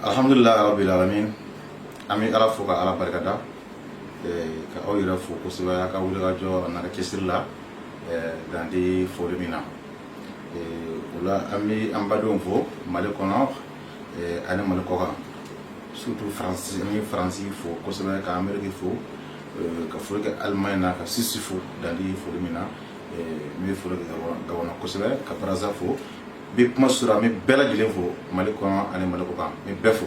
Alhamdulillah rabbil alamin. An bɛ Ala fo ka Ala barikada, ka aw yɛrɛ fo kosɛbɛ a ka wulikajɔ a n'a ka cɛsiri la dan tɛ foli min na. O la an bɛ an badenw fo Mali kɔnɔ ani Mali kɔkan, surtout Faransi. An bɛ Faransi fo kosɛbɛ, ka Amérique fo, ka foli kɛ Allemagne na, ka Suisse fo dan tɛ foli min na. N bɛ foli kɛ Gabon kosɛbɛ, ka Brazza fo. N bɛ kuma sɔrɔ, an bɛ bɛɛ lajɛlen fo Mali kɔnɔ ani Mali kɔkan. N bɛ bɛɛ fo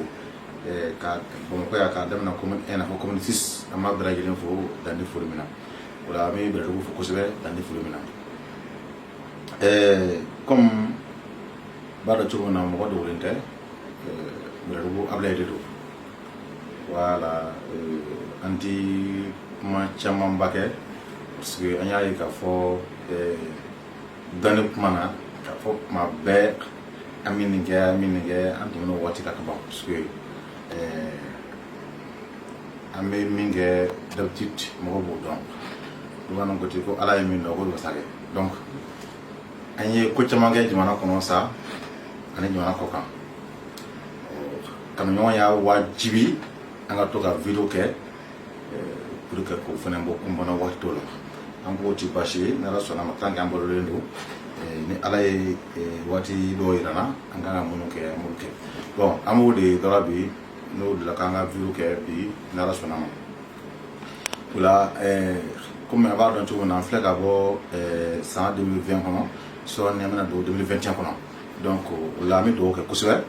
ka Bamakɔ yan k'a daminɛ commune 1 na fo commune 6, an b'a bɛɛ lajɛlen fo dan tɛ foli min na. O la an bɛ Bɛlɛdugu fo kosɛbɛ dan tɛ foli min na. Comme b'a dɔn cogo min na, mɔgɔ dogolen tɛ, Bɛlɛdugu Abilaye de don. Voilà, an ti kuma camanba kɛ parce que an y'a ye k'a fɔ dɔnni kuma na k'a fɔ kuma bɛɛ an bɛ nin kɛ, an bɛ nin kɛ, an tɛmɛn'o waati kan ka ban, parce que an bɛ min kɛ d'habitude, mɔgɔw b'o dɔn. Bamananw ko ten ko Ala ye min dɔn k'o bɛ wasa kɛ. Donc an ye ko caman kɛ jamana kɔnɔ sa ani jamana kɔ kan. Kanuɲɔgɔn y'a wajibi an ka to ka vidéo kɛ pour que k'o fana bɔ kun kɔnɔ waati dɔ la. An k'o ti baasi ye, ni Ala sɔnna ma, tant que an balolen don, ni Ala ye waati dɔw yira n na, an kan ka minnu kɛ, an b'olu kɛ. Bon, an b'o de dɔra bi, n'o de la k'an ka vidéo kɛ bi, ni Ala sɔnna ma. O la, komi a b'a dɔn cogo min na, an filɛ ka bɔ san 2020 kɔnɔ, sɔɔni an bɛna don 2021 kɔnɔ. Donc o la an bɛ dugawu kɛ kosɛbɛ.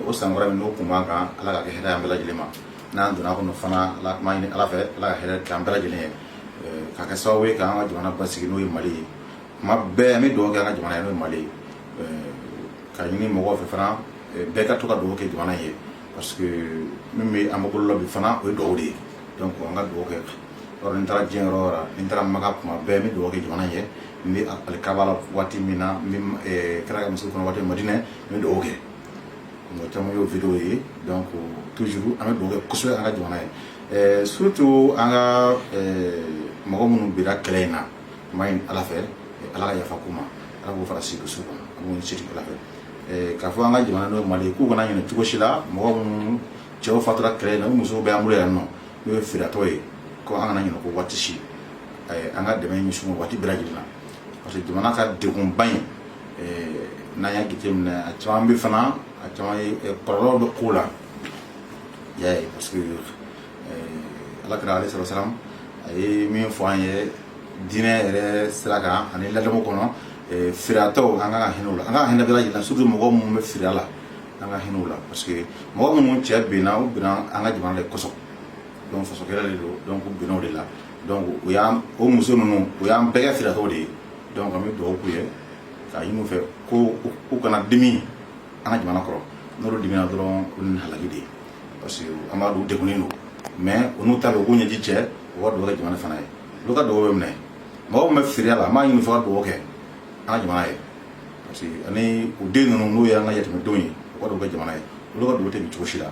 O san kura min n'o kun b'an kan, Ala ka kɛ hɛrɛ ye an bɛɛ lajɛlen ma. N'an donna kɔnɔ fana, Ala b'a ɲini Ala fɛ, Ala ka hɛrɛ kɛ an bɛɛ lajɛlen ye, ka kɛ sababu ye k'an ka jamana basigi, n'o ye Mali ye. Kuma bɛɛ an bɛ dugawu kɛ an ka jamana ye, n'o ye Mali ye, ka ɲini mɔgɔw fɛ fana, bɛɛ ka to ka dugawu kɛ jamana ye, parce que min bɛ an bolo la bi fana, o ye dugawu de ye. Donc an ka dugawu kɛ. Yɔrɔ ni n taara diɲɛ yɔrɔ o yɔrɔ, ni n taara Maka, kuma bɛɛ n bɛ dugawu kɛ jamana ye. N bɛ alikaba la waati min na, n bɛ kira ka misiri kɔnɔ waati min, Madinɛ, n bɛ dugawu kɛ. Mɔgɔ caman y'o vidéo ye. Donc toujours an bɛ dugawu kɛ kosɛbɛ an ka jamana ye, surtout an ka mɔgɔ minnu bira kɛlɛ in na. N b'a ɲini Ala fɛ, Ala ka yafa k'u ma, Ala k'u fara sigi su kɔnɔ. An b'o sigi Ala fɛ k'a fɔ an ka jamana, n'o ye Mali ye, k'u kana ɲinɛ cogo si la mɔgɔ minnu cɛw fatura kɛlɛ in na, u musow bɛ an bolo yan nɔ, n'o ye firatɔ ye, ko an kana ɲinɛ ko waati si, an ka dɛmɛ ɲɛsin waati bɛɛ lajɛlen na, parce que jamana ka degunba in, n'an y'a jateminɛ, a caman bɛ fana, a caman ye kɔlɔlɔ bɛ ko la, i y'a ye, parce que Ala kira alayhi salam, a ye min fɔ an ye diinɛ yɛrɛ sira kan ani ladamu kɔnɔ, firatɔw, an kan ka hinɛ u la, an kan ka hinɛ bɛɛ lajɛlen na, surtout mɔgɔ minnu bɛ firiya la, an ka hinɛ u la, parce que mɔgɔ minnu cɛ binna, u binna an ka jamana de kosɔn. Donc faso kɛlɛ de don, donc u binna o de la. Donc o y'an, o muso ninnu, o y'an bɛɛ kɛ firatɔw de ye. Donc an bɛ dugawu k'u ye k'a ɲini u fɛ ko u kana dimi an ka jamana kɔrɔ. N'olu dimina dɔrɔn, o ni halaki de ye, parce que an b'a dɔn u degunnen don, mais u n'u ta bɛ u k'u ɲɛji cɛ, u ka dugawu kɛ jamana fana ye. Olu ka dugawu bɛ minɛ. Mɔgɔ min bɛ firiya la, an b'a ɲini u fɛ ka dugawu kɛ an ka jamana ye, parce que ani u den ninnu, n'o y'an ka yatimɛdenw ye, u ka dugawu kɛ jamana ye. Olu ka dugawu tɛ bin cogo si la.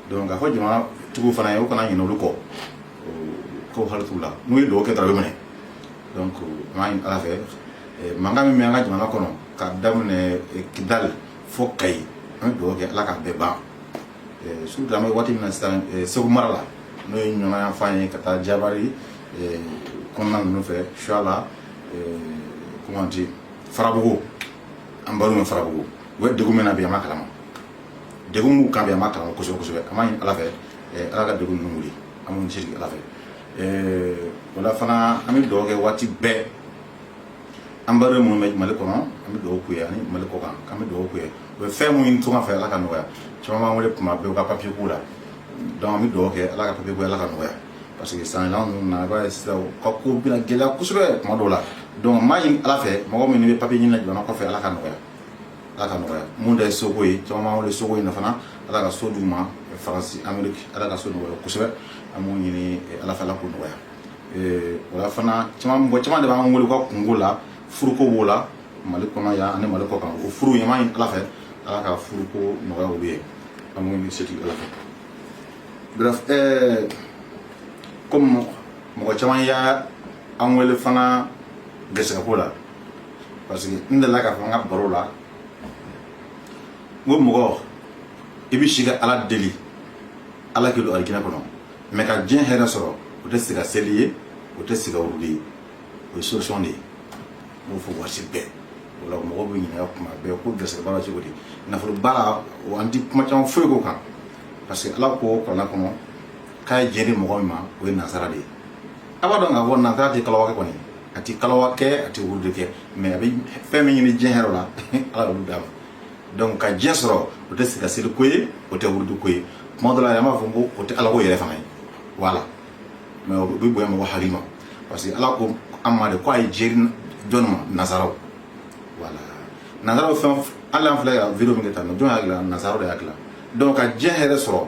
Donc k'a fɔ jamana tigiw fana ye, u kana ɲinɛ olu kɔ, ko hali t'u la, n'u ye dugawu kɛ dɔrɔn, a bɛ minɛ. Donc an b'a ɲini Ala fɛ, mankan min bɛ an ka jamana kɔnɔ, k'a daminɛ Kidali fo Kayi, an bɛ dugawu kɛ Ala k'a bɛɛ ban. Surtout an bɛ waati min na sisan, Segu mara la, n'o ye Ɲɔnɔ yanfan ye, ka taa Jabari kɔnɔna ninnu fɛ, Suala, comment dire, Farabugu, an balimaw bɛ Farabugu, u bɛ degun min na bi, an b'a kalama, degun b'u kan bi, an b'a kalama kosɛbɛ kosɛbɛ. An b'a ɲini Ala fɛ, Ala ka degun ninnu wuli, an b'u sigi Ala fɛ. O la fana, an bɛ dugawu kɛ waati bɛɛ an balima minnu bɛ Mali kɔnɔ, an bɛ dugawu k'u ye, ani Mali kɔ kan, k'an bɛ dugawu k'u ye. U bɛ fɛn mun ɲini tunga fɛ, Ala ka nɔgɔya. Caman b'an wele kuma bɛɛ u ka papiye ko la. Donc an bɛ dugawu kɛ Ala ka papiye ko, Ala ka nɔgɔya, parce que san yɛlɛma ninnu na, i b'a ye sisan u ka ko bɛna gɛlɛya kosɛbɛ kuma dɔw la. Donc n b'a ɲini Ala fɛ, mɔgɔ minnu bɛ papiye ɲini na jamana kɔfɛ, Ala ka nɔgɔya, Ala ka nɔgɔya. Mun da ye soko ye, caman b'an wele soko in na fana, Ala ka so d'u ma Faransi, Amérique, Ala ka so nɔgɔya kosɛbɛ. An b'o ɲini Ala fɛ, Ala k'o nɔgɔya. O la fana, caman, mɔgɔ caman de b'an wele u ka kunko la, furuko b'o la, Mali kɔnɔ yan ani Mali kɔ kan. O furu in, an b'a ɲini Ala fɛ, Ala ka furuko nɔgɔya olu ye. An b'o ɲini setigi Ala fɛ. Bref, comme mɔgɔ caman y'a an wele fana gɛrɛsɛgɛ la, parce que n delila k'a fɔ n ka baro la, n ko mɔgɔ I bɛ si ka Ala deli, Ala k'i don alijinɛ kɔnɔ. Mais ka diɲɛ hɛrɛ sɔrɔ, o tɛ se ka seli ye, o tɛ se ka wurudi ye, o ye solution de ye. N b'o fɔ waati bɛɛ. O la mɔgɔw bɛ ɲininka kuma bɛɛ ko garisɛgɛ baara cogo di, nafolo baara. O an ti kuma caman foyi k'o kan, parce que Ala ko kuranɛ kɔnɔ k'a ye diɲɛ di mɔgɔ min ma, o ye nansara de ye. A b'a dɔn k'a fɔ nansara tɛ kalawa kɛ kɔni, a ti kalawa kɛ, a ti wurudi kɛ, mais a bɛ fɛn min ɲini diɲɛ hɛrɛ la, Ala y'olu d'a ma. Donc ka diɲɛ sɔrɔ, o tɛ se ka seli ko ye, o tɛ wurudi ko ye. Kuma dɔ la yɛrɛ, an b'a fɔ ko o tɛ Ala ko yɛrɛ fana ye. Voilà, mais o bɛ bonya mɔgɔ hakili ma, parce que Ala ko an ma de ko a ye diɲɛ di jɔnni ma? Nansaraw. Voilà, nansaraw fɛn, hali an filɛ ka vidéo min kɛ tan nɔ, jɔn y'a dilan? Nansaraw de y'a dilan. Donc ka diɲɛ hɛrɛ sɔrɔ,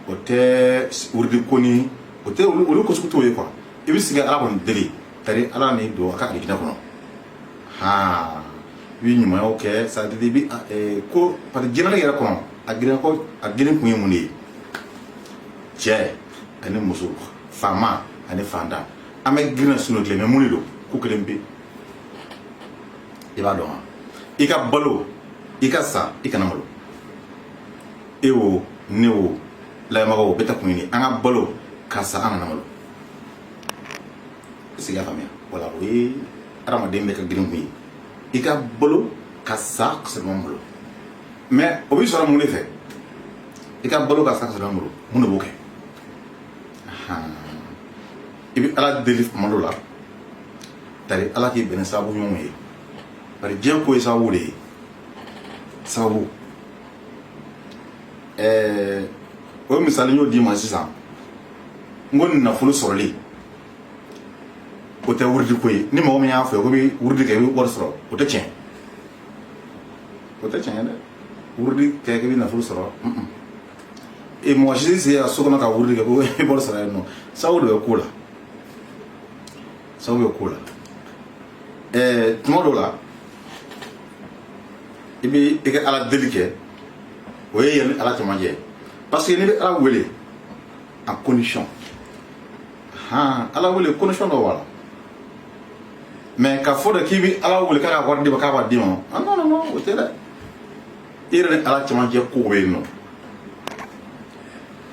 o tɛ wurudi ko ni o tɛ olu ko sugu t'o ye quoi. I bɛ sigi Ala kɔni deli, c'est à dire Ala n'i don a ka alijinɛ kɔnɔ. Han, i bɛ ɲumanyaw kɛ, c'est à dire i bɛ ko, parce que diɲɛlatigɛ yɛrɛ kɔnɔ, a girin ko a girin kun ye mun de ye? Cɛ ani muso, faama ani fantan, an bɛ girin na su ni tile, mais mun de don? Ko kelen pe, i b'a dɔn wa? I ka balo, i ka sa, i kana malo. E o, ne o, layɛbagaw bɛɛ ta kun ye an ka balo ka sa, an kana malo. Est ce que i y'a faamuya? Wala, o ye adamaden bɛɛ ka girin kun ye, i ka balo ka sa ka sɔrɔ i ma malo. Mais o bɛ sɔrɔ mun de fɛ? I ka balo ka sa ka sɔrɔ i ma malo, mun de b'o kɛ? I bɛ Ala deli kuma dɔ la tari, Ala k'i bɛn ni sababu ɲumanw ye, bari diɲɛ ko ye sababu de ye, sababu. O misali y'o d'i ma sisan. N ko nafolo sɔrɔli, o tɛ wurudi ko ye. Ni mɔgɔ min y'a fɔ ko bɛ wurudi kɛ, i bɛ wari sɔrɔ, o tɛ tiɲɛ, o tɛ tiɲɛ dɛ. Wurudi kɛ k'i bɛ nafolo sɔrɔ, e mɔgɔ si tɛ se ka so kɔnɔ ka wurudi kɛ ko i bɛ wari sɔrɔ yen nɔ. Sababu de bɛ ko la, sababu bɛ ko la. Tuma dɔw la, i bɛ i ka Ala deli kɛ, o ye yanni Ala cɛmancɛ ye, parce que n'i bɛ Ala wele en condition, han, Ala wele condition dɔ b'a la. Mais ka fɔ de k'i bɛ Ala wele k'a ka wari d'i ma, k'a b'a d'i ma, ah non non non, o tɛ dɛ. I yɛrɛ ni Ala cɛmancɛ ko bɛ yen nɔ,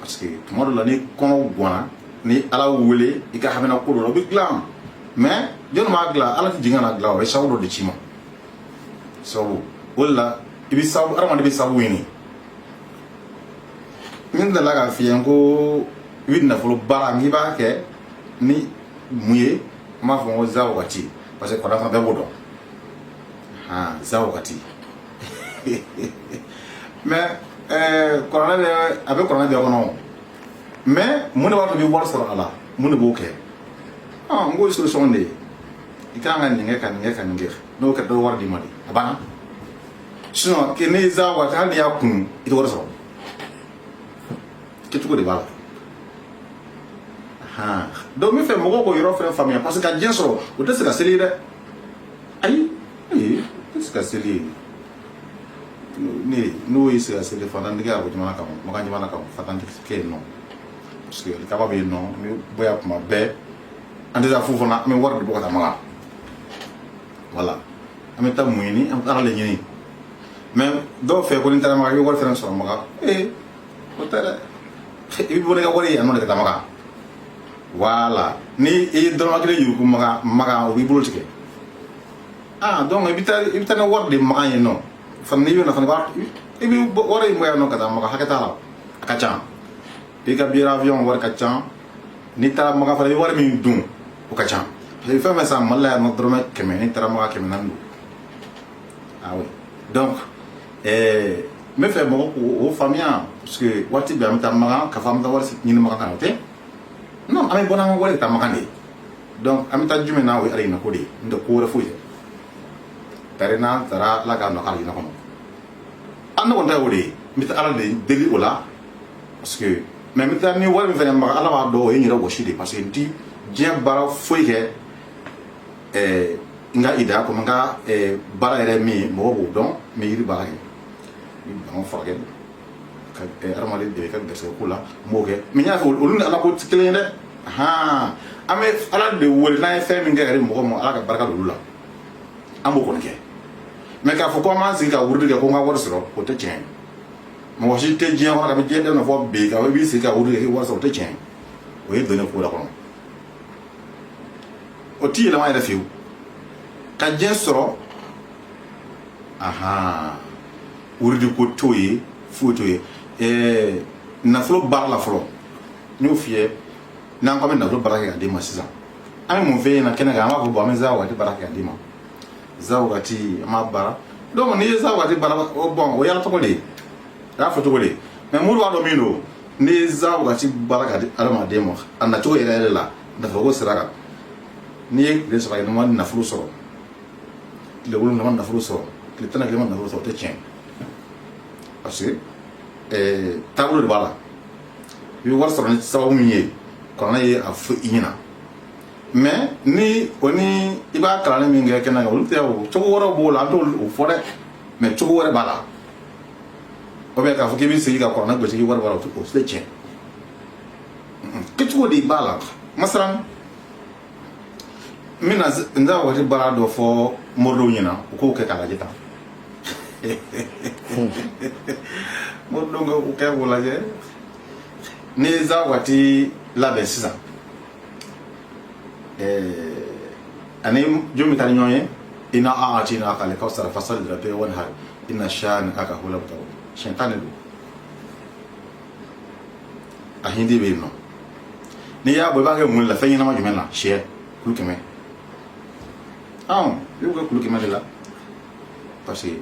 parce que tuma dɔ la, ni kɔnɔ ganna, ni Ala wele i ka hamina ko dɔ la, o bɛ dilan. Mais jɔnni b'a dilan? Ala tɛ jigin ka na dilan, o ye sababu dɔ de ci ma, sababu. O de la i bɛ sababu, hadamaden bɛ sababu ɲini. N delila k'a f'i ye ko i bɛ nafolo baara, n'i b'a kɛ ni mun ye? N b'a fɔ n ko za wagati, parce que kɔrɔ fana bɛɛ b'o dɔn. Han, za wagati. Mais kɔrɔnɛ bɛ, a bɛ kɔrɔnɛ bɛɛ kɔnɔ. Mais mun de b'a to i bɛ wari sɔrɔ a la? Mun de b'o kɛ? N k'o ye solution de ye. I kan ka nin kɛ, ka nin kɛ, ka nin kɛ, n'o kɛra, dɔ bɛ wari d'i ma de, a banna. Sinon n'i ye za waati, hali n'i y'a kunu, i tɛ wari sɔrɔ. Kɛcogo de b'a la. Han, donc n bɛ fɛ mɔgɔw k'o yɔrɔ fɛnɛ faamuya, parce que ka diɲɛ sɔrɔ, o tɛ se ka seli ye dɛ. Ayi, ayi, o tɛ se ka seli ye. Ne n'o ye se ka seli, fantan tɛ a bɔ jamana kan, Makan jamana kan, fantan tɛ kɛ yen nɔ, parce que kaba bɛ yen nɔ. N bɛ bɔ yan kuma bɛɛ, an tɛ taa fu fana, an bɛ wari de bɔ ka taa Makan. Voilà, an bɛ taa mun ɲini? An bɛ taa Ala de ɲini. Mais dɔw fɛ ko ni taara Makan, i bɛ wari fɛnɛ sɔrɔ Makan. Ee, o tɛ dɛ. I bɛ bɔ n'i ka wari ye yan nɔ de ka taa Makan. Voilà, ni i ye dɔrɔmɛ kelen yuruku Makan, Makan o b'i bolo tigɛ. Ah, donc i bɛ taa ni wari de Makan yen nɔ fana. N'i bɛ na fana, i bɛ wari in bɔ yan nɔ ka taa Makan, hakɛ t'a la, a ka ca. I ka billet avion wari ka ca. N'i taara Makan fana, i bɛ wari min dun, o ka ca, parce que fɛn fɛn san Mali la yan nɔ, dɔrɔmɛ 100, n'i taara Makan, 400 don. Ah oui, donc n bɛ fɛ mɔgɔ k'o faamuya, parce que waati bɛɛ an bɛ taa Makan k'a fɔ an bɛ taa wari ɲini Makan kan, o tɛ. Non, an bɛ bɔ n'an ka wari ka taa Makan de. Donc an bɛ taa jumɛn na? O ye alijinɛ ko de ye, n tɛ ko wɛrɛ foyi tɛ. Tari n'an taara, Ala k'a nɔ alijinɛ kɔnɔ, an ne kɔni ta y'o de ye. N bɛ taa Ala de deli o la, parce que mais n bɛ taa ni wari min fɛnɛ Makan, Ala b'a dɔn o ye n yɛrɛ wɔsi de, parce que n ti diɲɛ baara foyi kɛ. N ka idée komi n ka baara yɛrɛ min ye, mɔgɔw b'o dɔn. N bɛ yiri baara kɛ, n bɛ banaw furakɛ, ka hadamaden dɛmɛ i ka garisɛgɛ ko la, n b'o kɛ. Mais n y'a fɔ, olu ni Ala ko tɛ kelen ye dɛ. Han, an bɛ Ala de wele n'an ye fɛn min kɛ ka di mɔgɔ ma, Ala ka barika don olu la, an b'o kɔni kɛ. Mais k'a fɔ ko an b'an sigi ka wurudi kɛ ko n ka wari sɔrɔ, o tɛ tiɲɛ ye. Mɔgɔ si tɛ diɲɛ kɔnɔ, kabi diɲɛ daminɛ fɔ bi, ka i b'i sigi ka wuli kɛ wari sɔrɔ, o tɛ tiɲɛ. O ye donnen ko la kɔnɔ, o ti yɛlɛma yɛrɛ fiyewu ka diɲɛ sɔrɔ. Ahan, wurudi ko t'o ye, foyi t'o ye. Nafolo baara la fɔlɔ, n y'o f'i ye, n'an ko an bɛ nafolo baara kɛ ka d'i ma sisan, an bɛ mun f'e ɲɛna kɛnɛ kan? An b'a fɔ bon, an bɛ za wagati baara kɛ ka d'i ma. Za wagati, an b'a baara. Donc n'i ye za wagati baara, o bon, o y'ala tɔgɔ de ye, a y'a fɔ cogo de. Mais mori b'a dɔn min don. N'i ye za wagati baara ka di adamaden ma, a nacogo yɛrɛ yɛrɛ la, nafoloko sira kan, n'i ye tile 3 kɛ, n'i ma nafolo sɔrɔ, tile 7 ma nafolo sɔrɔ, tile 11 ma nafolo sɔrɔ, o tɛ tiɲɛ, parce que taabolo de b'a la. I bɛ wari sɔrɔ ni sababu min ye, kuranɛ ye a fɔ i ɲɛna. Mais ni o ni i b'a kalanni min kɛ kɛnɛ kan, olu tɛ o. Cogo wɛrɛw b'o la, an t'o fɔ dɛ, mais cogo wɛrɛ b'a la. O bɛ k'a fɔ k'i bɛ segin ka kuranɛ gosi k'i wari b'a la, o tɛ tiɲɛ. Kɛcogo de b'a la. Masalan, n bɛna n ka waati baara dɔ fɔ moridenw ɲɛna, u k'o kɛ k'a lajɛ tan. Moridenw k'o kɛ k'o lajɛ. N'i ye za waati labɛn sisan, ani jɔn bɛ taa ni ɲɔgɔn ye? Ina a'tainaka al-kawsara fasalli li rabbika wanhar inna shani'aka huwal abtar. Siɲɛ 10 de don. A hindi bɛ yen nɔ. N'i y'a bɔ, i b'a kɛ mun de la? Fɛn ɲɛnama jumɛn na? Sɛ kulu 100. I b'o kɛ kulu 100 de la, parce que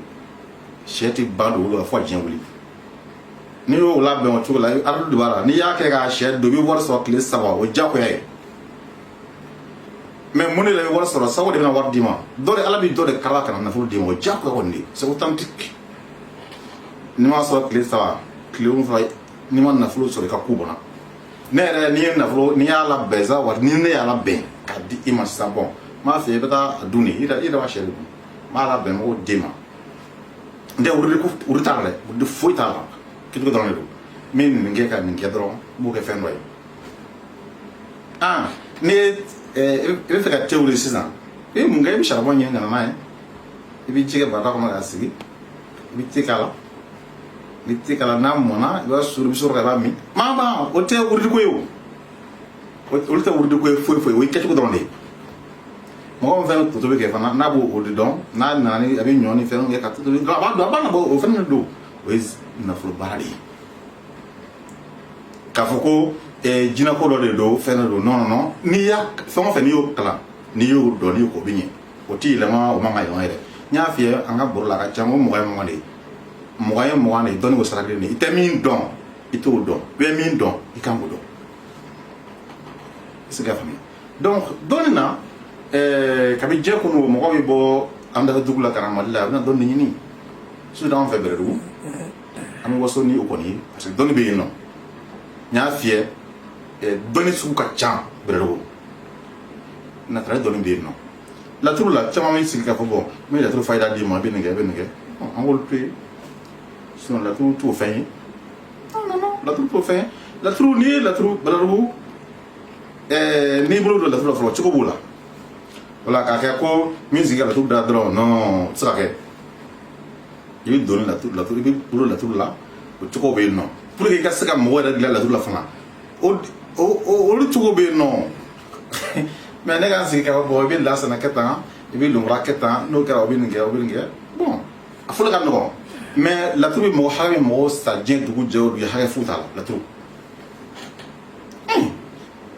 sɛ tɛ ban dugukolo la fo ka diɲɛ wuli. N'i y'o labɛn o cogo la, aradu de b'a la. N'i y'a kɛ k'a sɛ don, i bɛ wari sɔrɔ tile 3, o diyagoya ye. Mais mun de la i bɛ wari sɔrɔ? Sago de bɛna wari d'i ma. Dɔ de, ala bɛ dɔ de kala ka na nafolo d'i ma, o diyagoya kɔni de, c'est authentique. N'i m'a sɔrɔ tile 3, tile 7, n'i ma nafolo sɔrɔ, i ka ko bɔnna. Ne yɛrɛ, n'i ye nafolo, n'i y'a labɛn sa wari, ni ne y'a labɛn k'a di i ma sisan, bon, n b'a f'i ye, i bɛ taa a dun de, i yɛrɛ b'a sɛ de dun. N b'a labɛn mɔgɔw d'e ma. N tɛ wurudi ko, wurudi t'a la dɛ, wurudi foyi t'a la, kɛcogo dɔrɔn de don. N bɛ nin kɛ ka nin kɛ dɔrɔn, n b'o kɛ fɛn dɔ ye. Ah, n'i ye i bɛ fɛ ka te wuli sisan, i bɛ mun kɛ? I bɛ charbon ɲini ka na n'a ye, i bɛ ji kɛ barada kɔnɔ k'a sigi, i bɛ te k'a la. Ni te k'a la, n'a mɔnna, i b'a suru, i bɛ sɔrɔ ka i b'a min. Maa ban, o tɛ wurudi ko ye. O olu tɛ wurudi ko ye foyi foyi, o ye kɛcogo dɔrɔn de ye. Mɔgɔ min fɛn to tobi kɛ fana, n'a b'o de dɔn, n'a nana ni a bɛ ɲɔ ni fɛnw kɛ ka to tobi, a b'a dɔn, a b'a nabɔ, o fɛnɛ de don. O ye nafolo baara de ye. K'a fɔ ko jinɛko dɔ de don, fɛn dɔ don, non, non, non. N'i y'a fɛn o fɛn, n'i y'o kalan, n'i y'o dɔn, n'i y'o k'o bɛ ɲɛ. O tɛ yɛlɛma, o man ka yɛlɛma yɛrɛ. N y'a f'i ye an ka baro la, a ka ca ko 20 ye 20 de ye, 20 ye 20 de ye. Dɔnni ko sira kelen de ye. I tɛ min dɔn, i t'o dɔn. I bɛ min dɔn, i kan k'o dɔn. I se k'a faamuya? Donc dɔnni na, kabi diɲɛ kɔnɔ, mɔgɔ bɛ bɔ an dafɛ dugu la ka na Mali la, a bɛna dɔnni ɲini. Surtout an fɛ Bɛlɛdugu, an bɛ waso ni o kɔni ye, parce que dɔnni bɛ yen nɔ. N y'a f'i ye, dɔnni sugu ka ca Bɛlɛdugu. Natara dɔnni bɛ yen nɔ. Laturu la, caman bɛ sigi k'a fɔ bon, n bɛ laturu fayida d'i ma, i bɛ nin kɛ, i bɛ nin kɛ. An k'olu to yen, sinon laturu t'o fɛn ye. Non, non, non, laturu t'o fɛn ye. Laturu, n'i ye laturu Bɛlɛdugu, n'i bolo don laturu la fɔlɔ, cogo b'o la. Wala k'a kɛ ko min sigi ka laturu da dɔrɔn, non, o tɛ se ka kɛ. I bɛ don ni laturu, laturu, i bɛ bolo laturu la, o cogo bɛ yen nɔ, pour que i ka se ka mɔgɔ yɛrɛ dilan laturu la fana, o o olu cogo bɛ yen nɔ. Mais ne ka n sigi k'a fɔ bon, i bɛ lasana kɛ tan, i bɛ lumura kɛ tan, n'o kɛra, o bɛ nin kɛ, o bɛ nin kɛ. Bon, a fɔlɔ ka nɔgɔn, mais laturu bɛ mɔgɔ hakɛ bɛ mɔgɔw sa diɲɛ dugu jɛ o dugu, hakɛ foyi t'a la. Laturu,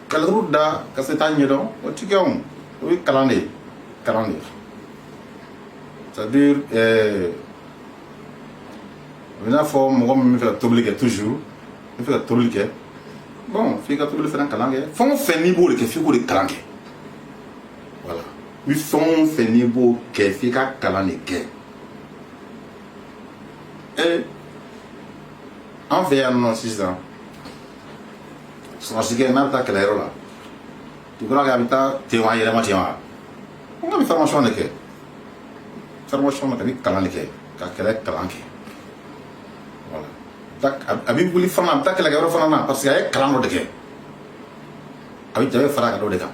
ka laturu da ka se t'a ɲɛdɔn, o ti kɛ. O ye kalan de ye, kalan de ye. C'est à dire o bɛ n'a fɔ mɔgɔ min bɛ fɛ ka tobili kɛ toujours, i bɛ fɛ ka tobili kɛ, bon, f'i ka tobili fana kalan kɛ. Fɛn o fɛn n'i b'o de kɛ, f'i k'o de kalan kɛ. Voilà, i bɛ fɛn o fɛn n'i b'o kɛ, f'i ka kalan de kɛ. An fɛ yan nɔ sisan, sɔrɔsikɛ n'a bɛ taa kɛlɛyɔrɔ la, tu crois que a bɛ taa ten wa, a yɛlɛma ten wa? N ka bɛ formation de kɛ, formation de kɛ, a bɛ kalan de kɛ, ka kɛlɛ kalan kɛ. Voilà, a bɛ wuli fana, a bɛ taa kɛlɛkɛyɔrɔ fana na, parce que a ye kalan dɔ de kɛ, a bɛ jabe fara ka dɔ de kan.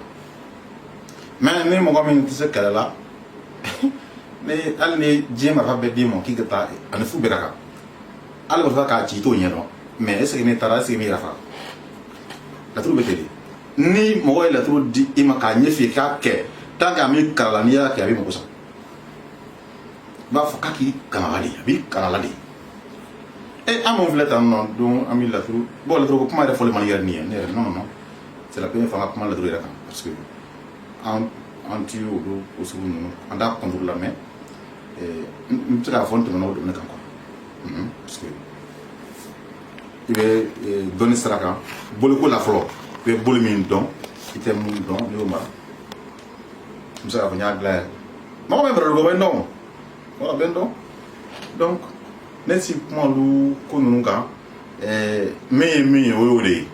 Mais ni mɔgɔ min tɛ se kɛlɛ la, ni hali ni diɲɛ marifa bɛɛ d'i ma k'i ka taa, ani fu bɛɛ ka kan. Hali b'a fɛ k'a ci, i t'o ɲɛdɔn. Mais est ce que n'i taara, est ce que i b'i yɛrɛ faga? Laturu bɛ ten de. Ni mɔgɔ ye laturu di i ma k'a ɲɛ f'i ye k'a kɛ, tant que a m'i kalan la, n'i y'a kɛ, a b'i mago sa. I b'a fɔ k'a k'i kalan de, a b'i kalan la de. E, an mun filɛ tan nɔ don, an bɛ laturu bon, laturu ko kuma yɛrɛ fɔli man yɛrɛ nin ye ne yɛrɛ. Non, non, non, c'est la première fois an ka kuma laturu yɛrɛ kan, parce que an ti olu ko sugu ninnu, an t'a contre la. Mais n bɛ se k'a fɔ n tɛmɛna o domaine kan quoi, parce que i bɛ dɔnni sira kan, boliko la fɔlɔ, i bɛ boli min dɔn, i tɛ mun dɔn, n'i y'o mara, n bɛ se k'a fɔ n y'a dilan yɛrɛ. Mɔgɔ min bɛrɛ bɛ n dɔn, mɔgɔ bɛ n dɔn. Donc ne si kuma olu ko ninnu kan, min ye min ye, o y'o de ye.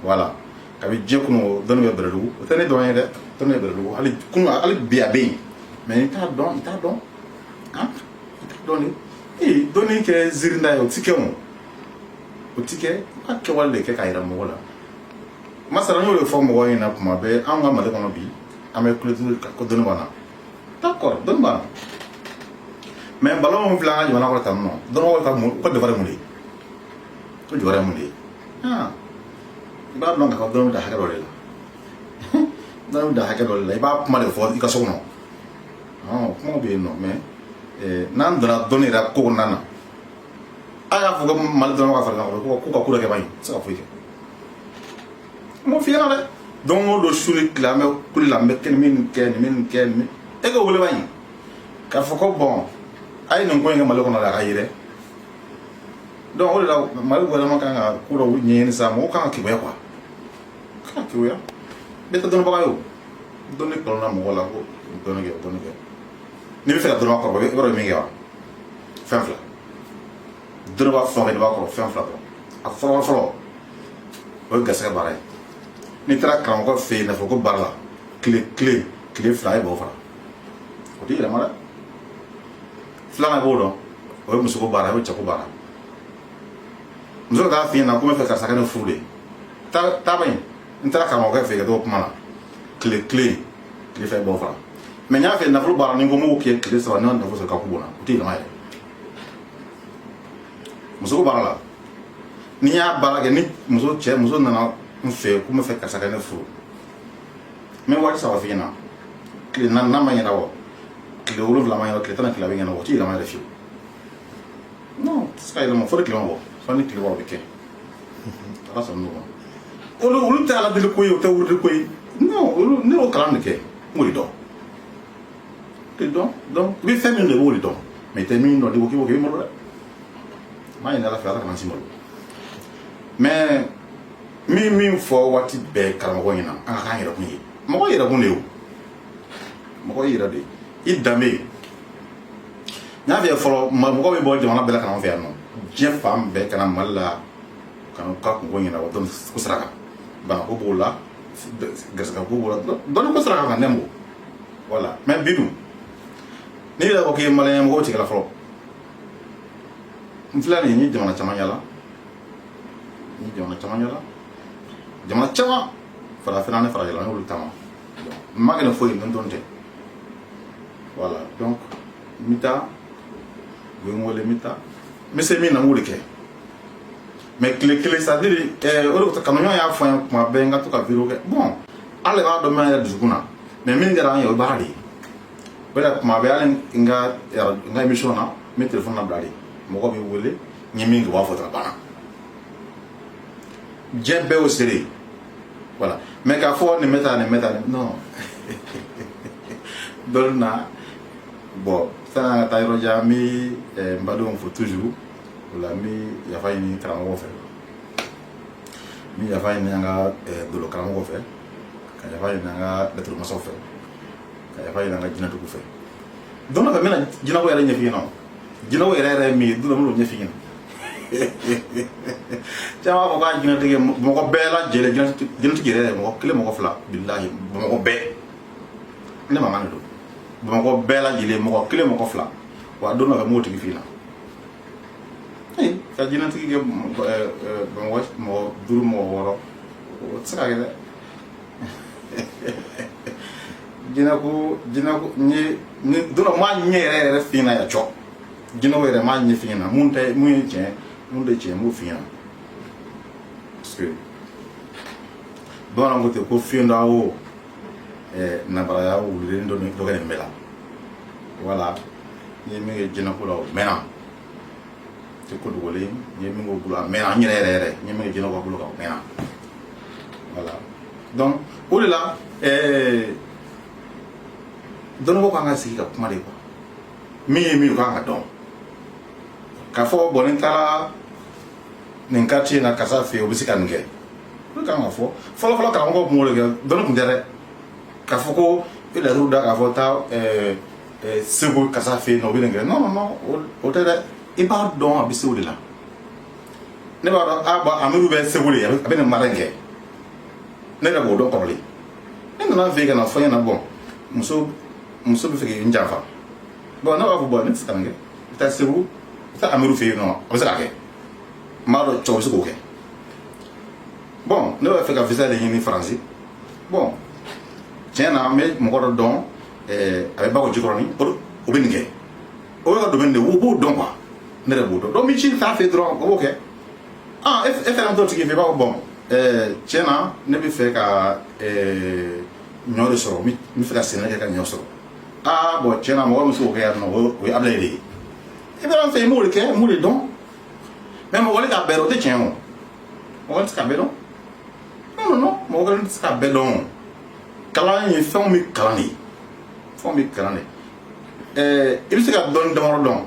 Voilà, kabi diɲɛ kɔnɔ, dɔnni bɛ Bɛrɛdugu, o tɛ ne dɔn ye dɛ. Dɔnni bɛ Bɛrɛdugu hali kunu, hali bi a bɛ yen. Mais i t'a dɔn, i t'a dɔn, han, i t'a dɔn de. Ee, dɔnni kɛ ziirinda ye, o ti kɛ, o ti kɛ. I ka kɛwale de kɛ k'a yira mɔgɔ la. Masala, n y'o de fɔ mɔgɔw ɲɛna kuma bɛɛ. Anw ka Mali kɔnɔ bi, an bɛ kulotu ko dɔnni b'an na. D'accord, dɔnni b'an na, mais ballon min filɛ an ka jamana kɔnɔ tan nɔ, dɔnnibagaw ka mun, u ka devoir ye mun de ye? O jɔyɔrɔ ye mun de ye? Ah, i b'a dɔn k'a fɔ dɔnni bɛ da hakɛ dɔ de la, dɔnni bɛ da hakɛ dɔ de la. I b'a kuma de fɔ i ka so kɔnɔ, kumaw bɛ yen nɔ. Mais n'an donna dɔnni yɛrɛ ko kɔnɔna na, a y'a fɔ ko Mali dɔrɔn ka fara ɲɔgɔn kan, k'u ka ko dɔ kɛ ban ye, tɛ se ka foyi kɛ. N m'o f'i ɲɛna dɛ. Don o don, su ni tile, an bɛ kuli la, n bɛ kɛ nin min kɛ, nin min kɛ, nin e k'o wele ban ye k'a fɔ ko bon, a ye nin ko in kɛ Mali kɔnɔ de, a ka ye dɛ. Donc o de la, Mali gouvernement kan ka ko dɔw ɲɛɲini sa. Mɔgɔw kan ka keguya quoi, kan ka keguya. Bɛɛ tɛ dɔnnibaga ye o. Dɔnni kalonna mɔgɔ la ko dɔnni kɛ, dɔnni kɛ. N'i bɛ fɛ ka dɔnniba kɔrɔ, i b'a dɔn min kɛ wa? Fɛn fila. Dɔnniba fɛn o fɛn b'a kɔrɔ, fɛn fila dɔrɔn. A fɔlɔ fɔlɔ, o ye garisɛgɛ baara ye. N'i taara karamɔgɔ fɛ yen nafolo ko baara la, tile kelen, tile 2, a ye bɔ fara, o t'i yɛlɛma dɛ. Filanan, i b'o dɔn, o ye musoko baara, o ye cɛko baara. Muso ka taa f'i ɲɛna ko n bɛ fɛ karisa ka ne furu de, taa ba in, n taara karamɔgɔkɛ fɛ yen ka t'o kuma la, tile kelen, tile 2, i b'o fara. Mais n y'a fɛ nafolo baara, ni n ko n b'o kɛ tile 3, ni n ma nafolo sɔrɔ, ka ku bɔnna, o tɛ yɛlɛma yɛrɛ. Musoko baara la, n'i y'a baara kɛ, ni muso cɛ muso nana n fɛ ko n bɛ fɛ karisa ka ne furu, n bɛ waati 3 f'i ɲɛna. Tile 4 n'a ma ɲɛnabɔ, tile 7 ma ɲɛnabɔ, tile 11 bɛ ɲɛnabɔ, o tɛ yɛlɛma yɛrɛ fiyewu. Non, tɛ se ka yɛlɛma fo ni tile ma bɔ. Fo ni tile bɔra, o bɛ kɛ. Ala sɔnna n'o ma. Olu tɛ ala deli ko ye, o tɛ wurudi ko ye. Non, olu, ne y'o kalan de kɛ, n b'o de dɔn de dɔn. Donc i bɛ fɛn min dɔn, i b'o de dɔn. Mais i tɛ min dɔn, n'i ko k'i b'o kɛ, i bɛ malo dɛ. N b'a ɲini Ala fɛ, Ala kana si malo. Mais min fɔ waati bɛɛ karamɔgɔ ɲɛna, an ka k'an yɛrɛ kun ye. Mɔgɔ yɛrɛ kun de ye o, mɔgɔ yɛrɛ de i danbe ye. N y'a f'i ye fɔlɔ, mɔgɔ bɛ bɔ jamana bɛɛ la ka na an fɛ yan nɔ, diɲɛ fan bɛɛ, ka na Mali la ka na u ka kunko ɲɛnabɔ dɔnni ko sira kan. Banako b'o la, garisɛgɛ ko b'o la, dɔnni ko sira kan ka nɛmɔ. Voilà. Mais bi dun, n'i yɛrɛ ko k'i ye malien ye, mɔgɔw tigɛ la fɔlɔ. N filɛ nin ye, n ye jamana caman yala, n ye jamana caman yala, jamana caman, farafinna ni farajɛla, n y'olu taama. N ma kɛ ni foyi ye ni dɔnni tɛ. Voilà. Donc n bɛ taa, u ye n wele, n bɛ taa, n bɛ se min na, n b'o de kɛ. Mais tile kelen, c'est à dire o de kanuɲɔgɔn y'a fɔ n ye kuma bɛɛ, n ka to ka vidéo kɛ. Bon, ala de b'a dɔn min yɛrɛ dusukun na, mais min kɛra an ye, o ye baara de ye. O de la, kuma bɛɛ, hali n ka émission na, n bɛ téléphone labila de, mɔgɔ bɛ wele, n ye min kɛ, u b'a fɔ dɔrɔn, a banna. Diɲɛ bɛɛ y'o seere ye. Voilà. Mais k'a fɔ nin bɛ taa, nin bɛ taa, non, dɔnni na. Bon, sani an ka taa yɔrɔ jan, n bɛ n badenw fo toujours. O la, n bɛ yafa ɲini karamɔgɔw fɛ, n bɛ yafa ɲini an ka dolo karamɔgɔw fɛ, ka yafa ɲini an ka laturu fɛ, ka yafa ɲini an ka jinɛtigiw fɛ. Don dɔ fɛ, n bɛna jinɛko yɛrɛ ɲɛf'i ɲɛna. Jinɛko yɛrɛ yɛrɛ ye min ye, don dɔ n bɛn'o ɲɛf'i ɲɛna. Caman b'a fɔ k'a jinɛtigi, mɔgɔ bɛɛ lajɛlen, jinɛtigi yɛrɛ, mɔgɔ kelen, mɔgɔ fila, bilahi, Bamakɔ bɛɛ, ne mankan de don. Bamakɔ bɛɛ lajɛlen, mɔgɔ kelen, mɔgɔ fila. Wa don dɔ fɛ, n b'o tigi f'i ɲɛna. Ee, ka jinɛtigi kɛ Bamakɔ mɔgɔ duuru, mɔgɔ wɔɔrɔ, o tɛ se ka kɛ dɛ. Jinɛko, jinɛko, n ye ni don dɔ, n b'a ɲɛ yɛrɛ yɛrɛ f'i ɲɛna yan cɔ. Jinɛko yɛrɛ, n b'a ɲɛ f'i ɲɛna mun tɛ mun ye tiɲɛ. Mun de tiɲɛ, n b'o f'i ɲɛna, parce que bamananw ko ten ko fiɲɛ dɔ o nabaraya wulilen dɔ dɔ kɛ nin bɛɛ la. Voilà, n ye min kɛ jinɛko la, o mɛnna, tɛ ko dogolen. N ye min k'o bolo, a mɛnna. N yɛrɛ yɛrɛ yɛrɛ, n ye min kɛ jinɛko bolo kan, o mɛnna. Voilà, donc o de la dɔnnibagaw kan ka sigi ka kuma de quoi. Min ye min ye, o kan ka dɔn k'a fɔ bon, ni n taara nin quartier in na karisa fɛ yen, o bɛ se ka nin kɛ. O de kan ka fɔ. Fɔlɔ fɔlɔ, karamɔgɔw tun b'o de kɛ. Dɔnni tun tɛ dɛ k'a fɔ ko i laturu da k'a fɔ taa Segu karisa fɛ yen nɔ, o bɛ nin kɛ. Non, non, non, o tɛ dɛ. I b'a dɔn, a bɛ se o de la. Ne b'a dɔn, a bon, Amiru bɛ Segu de, a bɛ nin mara in kɛ. Ne yɛrɛ b'o dɔn kɔrɔlen. Ne nana fɛ yen ka na fɔ n ɲɛna, bon, muso bɛ fɛ k'i janfa. Bon, ne b'a fɔ bon, ne tɛ se ka nin kɛ. I bɛ taa Segu, i bɛ taa Amiru fɛ yen nɔ, a bɛ se k'a kɛ. N b'a dɔn cɛw bɛ se k'o kɛ. Bon, ne b'a fɛ ka visa de ɲini Faransi. Bon, tiɲɛ na, n bɛ mɔgɔ dɔ dɔn, a bɛ Bakɔ Jikɔrɔni, o bɛ nin kɛ. O bɛ ka domaine de, o b'o dɔn quoi. Ne yɛrɛ b'o dɔn. Donc n bɛ ci t'a fɛ dɔrɔn, o b'o kɛ. Ah, e fɛnɛ bɛ t'o tigi fɛ, i b'a fɔ bon, tiɲɛ na, ne bɛ fɛ ka ɲɔ de sɔrɔ, n bɛ fɛ ka sɛnɛ kɛ ka ɲɔ sɔrɔ. Ah bon, tiɲɛ na, mɔgɔ min bɛ se k'o kɛ yan nɔ, o ye Abilaye de ye. I bɛ an fɛ yen, n b'o de kɛ, n b'o de dɔn. Mais mɔgɔ kelen k'a bɛɛ dɔn, o tɛ tiɲɛ o. Mɔgɔ tɛ se k'a bɛɛ dɔn. Non, non, non, mɔgɔ kelen tɛ se k'a bɛɛ dɔn. Kalan ye fɛnw bɛ kalan de, fɛnw bɛ kalan de. I bɛ se ka dɔnni damadɔ dɔn,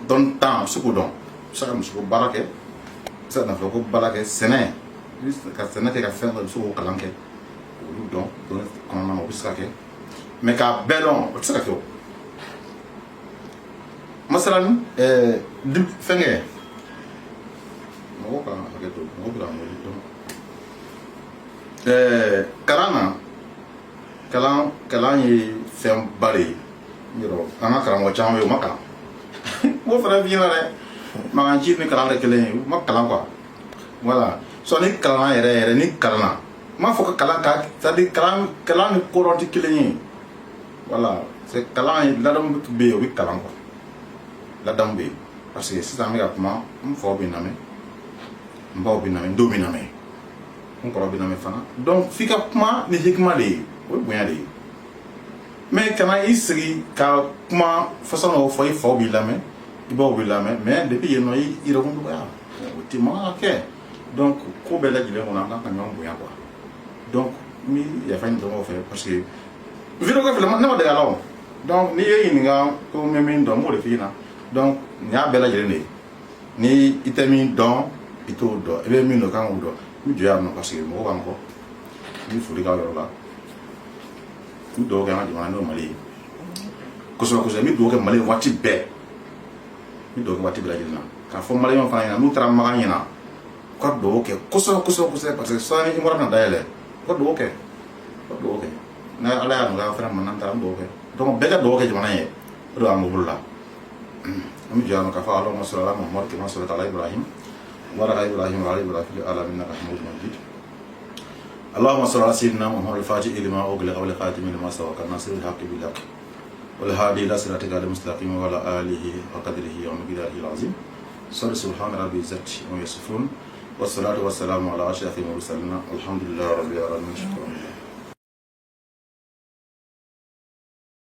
dɔnni tan, a bɛ se k'o dɔn. I bɛ se ka misiko baara kɛ, i bɛ se ka nafoloko baara kɛ, sɛnɛ, i bɛ se ka sɛnɛ kɛ ka fɛn dɔ, i bɛ se k'o kalan kɛ, olu dɔn dɔnni kɔnɔna na, o bɛ se ka kɛ. Mais k'a bɛɛ dɔn, o tɛ se ka kɛ. O masalan, fɛnkɛ, mɔgɔw ka hakɛ to, mɔgɔ bɛ ka n wele. Donc kalan na, kalan ye fɛnba de ye. Yɔrɔ an ka karamɔgɔ caman bɛ yen, u ma kalan. N b'o fana f'i ɲɛna dɛ, mankan ci ni kalan tɛ kelen ye. U ma kalan quoi. Voilà, sɔ ni kalan yɛrɛ yɛrɛ, ni kalanna, n m'a fɔ ko kalan ka, c'est à dire kalan ni kodɔn tɛ kelen ye. Voilà, c'est kalan ye, ladamu bɛ yen, o bɛ kalan quoi. Ladamu bɛ yen, parce que sisan an bɛ ka kuma, n faw bɛ lamɛn, n baw bɛ lamɛn, n denw bɛ lamɛn, n kɔrɔ bɛ lamɛn fana. Donc f'i ka kuma ni hikima de ye, o ye bonya de ye. Mais kana i sigi ka kuma façon dɔw fɔ, i faw b'i lamɛn, i baw b'i lamɛn, mais depuis yen nɔ, i yɛrɛkun dɔgɔya, o tɛ man ka kɛ. Donc ko bɛɛ lajɛlen kɔnɔ, an kan ka ɲɔgɔn bonya quoi. Donc n bɛ yafa ɲini dɔgɔw fɛ, parce que vidéo ko filɛ, ne ma dege a la o. Donc n'i ye ɲininka ko n bɛ min dɔn, n b'o de f'i ɲɛna. Donc nin y'a bɛɛ lajɛlen de ye. Ni i tɛ min dɔn, i t'o dɔn. I bɛ min dɔn, kan k'o dɔn. N bɛ jɔ yan nɔ, parce que mɔgɔw b'an kɔ. N bɛ foli k'aw yɔrɔ la. N bɛ dugawu kɛ an ka jamana, n'o ye Mali ye, kosɛbɛ kosɛbɛ. N bɛ dugawu kɛ Mali ye waati bɛɛ, n bɛ dugawu kɛ waati bɛɛ lajɛlen na. K'a fɔ maliyɛnw fana ɲɛna, n'u taara Makan ɲɛna, u ka dugawu kɛ kosɛbɛ kosɛbɛ kosɛbɛ, parce que sɔɔni i bɔra bɛna dayɛlɛ. U ka dugawu kɛ, u ka dugawu kɛ. N'a Ala y'a nɔgɔya fana ma, n'an taara, an dugawu kɛ. Donc bɛɛ ka dugawu kɛ jamana ye, o de b'an bolo la. An bɛ jɔ yan nɔ k'a fɔ اللهم صل على محمد كما صليت على إبراهيم وعلى إبراهيم وعلى إبراهيم في العالمين إنك حميد مجيد. اللهم صل على سيدنا محمد الفاتح لما أغلق والخاتم لما سبق الناصر الحق بالحق والهادي إلى صراطك المستقيم وعلى آله وقدره ومقداره العظيم. صل سبحان ربي العزة عما يصفون، والصلاة والسلام على أشرف المرسلين، الحمد لله رب العالمين. شكرا.